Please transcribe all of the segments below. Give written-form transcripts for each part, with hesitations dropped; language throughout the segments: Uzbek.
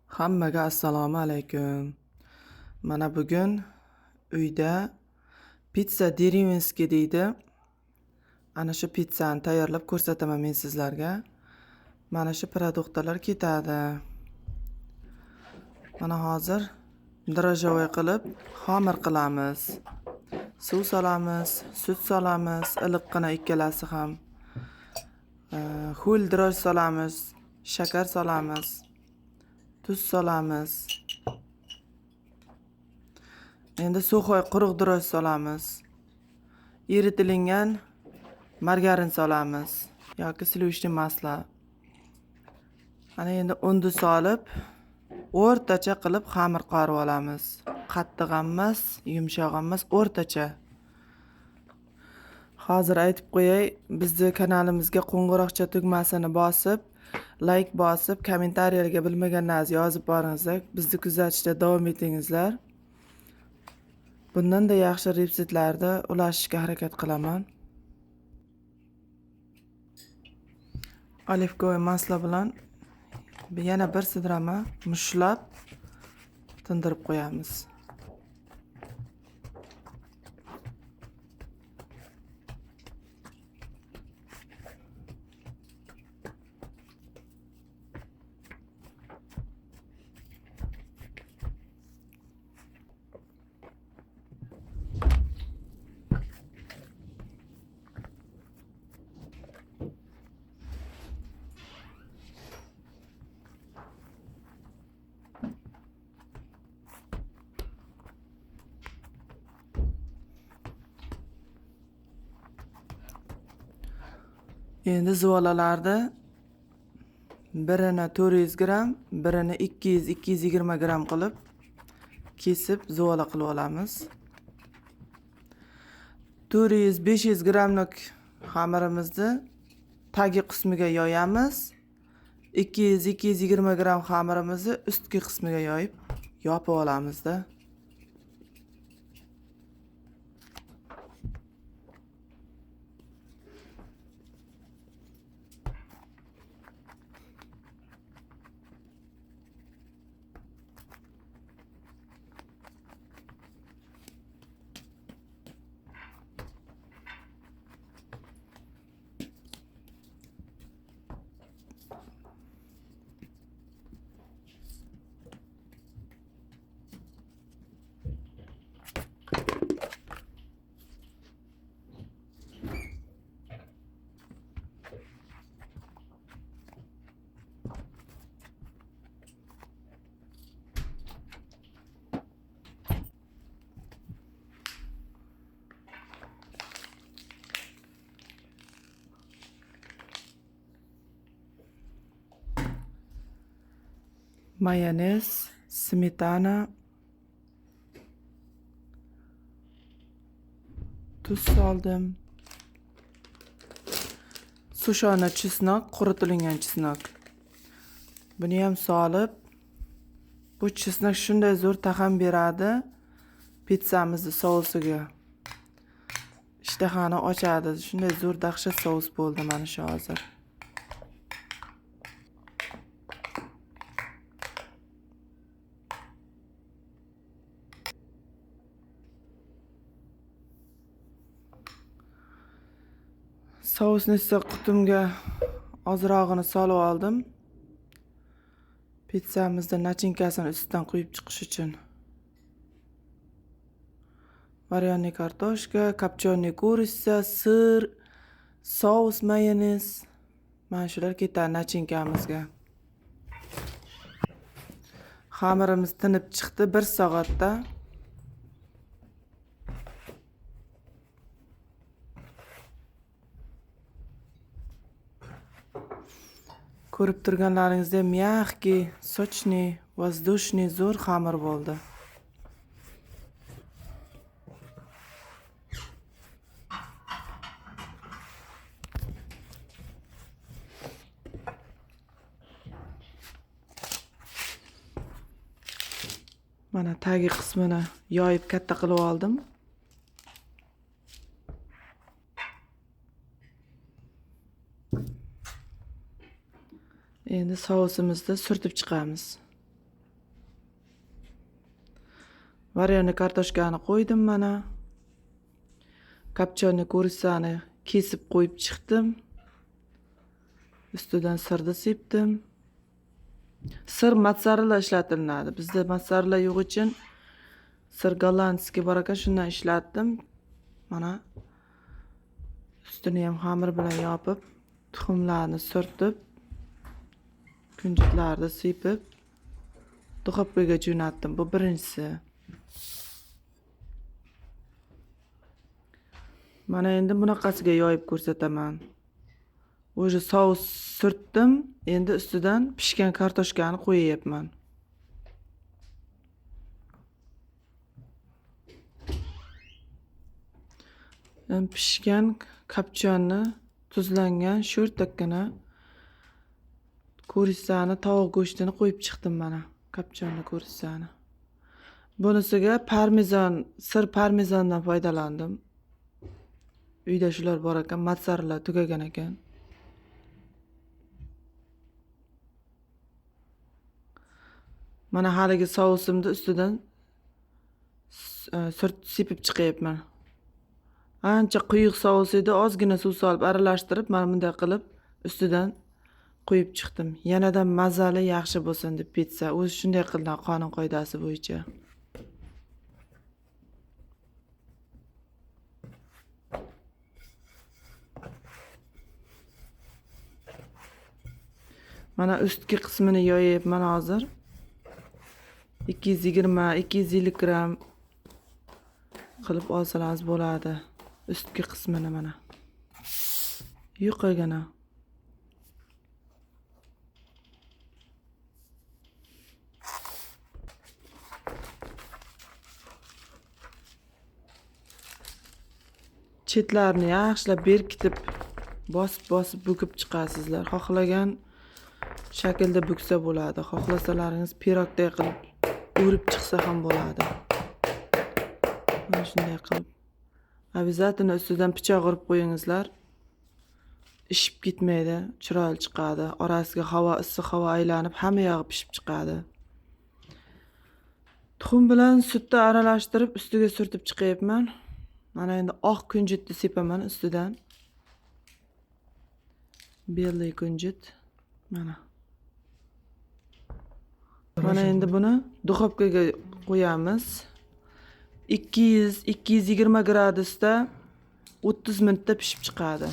Hammaga assalomu alaykum. Mana bugun uyda pitsa деревенский deydi. Ana shu pitsani tayyorlab ko'rsataman men sizlarga. Mana shu produktlar ketadi. Mana hozir дрожжевой qilib xamir qilamiz. Suv solamiz, sut solamiz, iliqqina ikkalasi ham. Ho'l droj solamiz, shakar solamiz, tuz solamiz. Endi suxoy quruq droj solamiz. Eritilingan margarin solamiz yoki sливочный масло. Ana endi unni solib o'rtacha qilib xamir qorib olamiz. Qattiq emas, yumshoq emas, o'rtacha. Hozir aytib qo'yay, bizni kanalimizga qo'ng'iroqcha tugmasini bosib, like bosib, kommentariyalarga bilmaganlaringizni yozib boringizlar, bizni kuzatishda davom etingizlar. Bundan-da yaxshi retseptlarni ulashishga harakat qilaman. Оливковое масло bilan yana bir sidrama mushlab tindirib qo'yamiz. Endi zuvolalarni birini 400 gram, birini 200-220 gram qilib kesib zuvola qilib olamiz. 400-500 gramlik xamirimizni tagi qismiga yoyamiz. 200-220 gram xamirimizni ustki qismiga yoyib yopib olamizda. Mayonez, smetana, tuz soldim. Sushona chesnok, quritilgan chesnok. Buni ham solib, bu chesnok shunday zo'r ta'm beradi pitsamizni sousiga. Ishtahani ochadi. Shunday zo'r dahshat sous bo'ldi mana shu hozir. Sousni esa qutimga ozrog'ini solib oldim. Pitsamizni nachinkasini ustidan quyib chiqish uchun. Варёный kartoshka, копченый курица, sir, sous, mayonez. Mana shular ketadi nachinkamizga. Xamirimiz tinib chiqdi 1 soatda. Ko'rib turganlaringizdek mягкий, сочный, воздушный zo'r xamir bo'ldi. Mana tagi qismini yoyib katta qilib oldim. Endi sousimizni surtib chiqamiz. Varyani kartoshkani qo'ydim mana. Копчёный курица ni kesib qo'yib chiqdim. Ustidan sirni sepdim. Sir mozzarella ishlatiladi. Bizda mozzarella yo'q uchun sir голландский bor ekan, shundan ishlatdim. Mana ustini ham xamir bilan yopib, tuxumlarni surtib, kunjutlarni sepib, duxovkaga jo'natdim. Bu birinchisi. Mana endi bunaqasiga yoyib ko'rsataman. Уже sous surtdim, endi ustidan pishgan kartoshkani qo'yyapman. Endi pishgan копчёный tuzlangan sho'rtakkina курица ni, tovuq go'shtini qo'yib chiqdim mana, копчёный курица ni. Bunisiga parmezan, sir parmezandan foydalandim. Uyda shular bor ekan, mozzarella tugagan ekan. Mana haligi sousimni ustidan sepib chiqyapman. Ancha quyuq sous edi, ozgina suv solib aralashtirib, mana bunday qilib ustidan qo'yib chiqdim. Yanada mazali yaxshi bo'lsin deb pitsa o'zi shunday qilinadi qonun qoidasi bo'yicha. Mana ustki qismini yoyayapman hozir. 220, 250 gramm qilib olsangiz bo'ladi. Ustki qismini mana. Yuqagina. Chetlarini yaxshilab berkitib, bosib-bosib bukib chiqasizlar. Xohlagan shaklda buksa bo'ladi. Xohlasalaringiz pirogday qilib o'rib chiqsa ham bo'ladi. Mana shunday qilib. Обязательно ustidan pichoq urib qo'yingizlar. Ishib ketmaydi, chiroyli chiqadi. Orasiga havo, issiq havo aylanib, hamma yog'i pishib chiqadi. Tuxum bilan sutni aralashtirib ustiga surtib chiqyapman. Mana endi oq kunjutni sepaman ustidan. Белый kunjut. Mana. Mana endi buni duxovkaga qo'yamiz. 200-220 gradusda 30 minutda pishib chiqadi.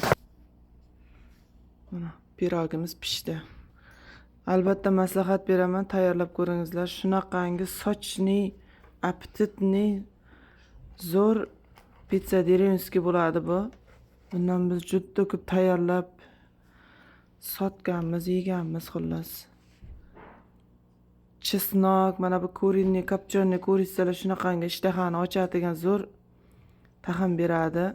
Mana pirogimiz pishdi. Albatta maslahat beraman, tayyorlab ko'ringizlar. Shunaqangi сочный, аппетитный, zo'r pitsa деревенский bo'ladi bu. Bundan biz juda ko'p tayyorlab sotganmiz, yeganmiz xullas. Чеснок, mana bu куриный, копчёный курица lar shunaqangi ishtahani ochadigan zo'r taxm beradi.